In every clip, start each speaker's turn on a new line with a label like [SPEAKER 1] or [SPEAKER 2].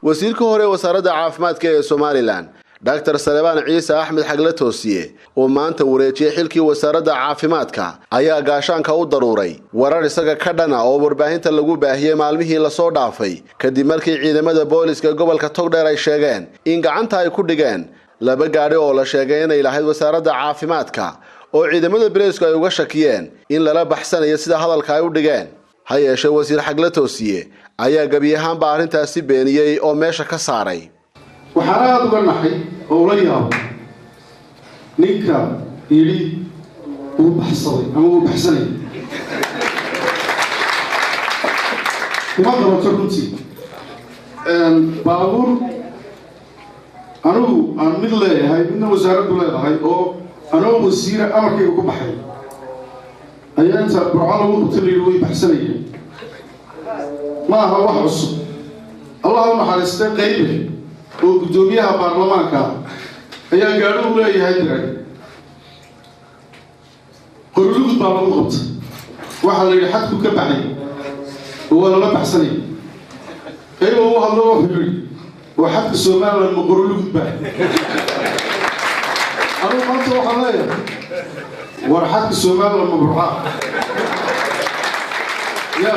[SPEAKER 1] Wasiirka hore wasaaradda caafimaadka ee Somaliland, Dr Salebaan Ciise Axmed Xagle Toosiye, oo maanta wareejiyey xilkii wasaaradda caafimaadka, ayaa gaashaanka u daruuray warar isaga ka dhana oo warbaahinta lagu baahiyey maalmihii lasoo dhaafay, kadib markii ciidamada booliska gobolka Togdheer ay sheegeen in gacanta ay ku dhigeen laba gaadhi oo la sheegay inay lahayd wasaaradda caafimaadka, oo ciidamada bileysku ay uga shakiyeen in lala baxsanayo, sida hadalka ay u dhigeen. Ha yeeshee, wasiir Xagle Toosiye ayaa gebi ahaanba arrintaasi beeniyey oo meesha ka saaray.
[SPEAKER 2] Waxaan aada uga naxay oo ula yaabay ninka yidhi wuu baxsaday ama wuu baxsanayay. Kuma qabato runtii. Baabuur anigu aan mid leeyahay, midna wasaaraddu leedahay, oo anoo wasiira amarkayga ku baxay ayaa inta Burco lagu qabta la yidhi way baxsanayeen. Ma aha wax cusub. Allah u naxariistay Qaybe oo guddoomiyaha baarlamaanka ayaa gaadho u leeyahay diray, Qorilugud baa lagu qabtay. Waxaa la yidhi xadku ka baxay oo waa lala baxsanaya. Qaybe u hadlo, wuxuu yidhi: "Oo xadka Somaliland ma Qorilugud baa?" Anugu maanta waxaan leeyahay: war xadka Somaliland ma Burcaa? Ya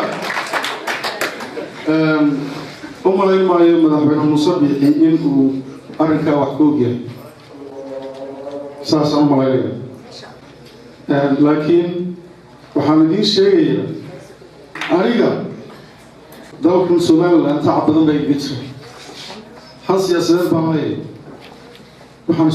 [SPEAKER 2] u malayn maayo madaxweyne Muuse Biixi in uu arrinkaa wax ka ogyahay, saasaan u malaynaya. Laakiin waxaan idiin sheegayaa, aniga dalkan Somaliland tacab badan baa igaga jira, han siyaasadeed baan leeyahay. Waxaan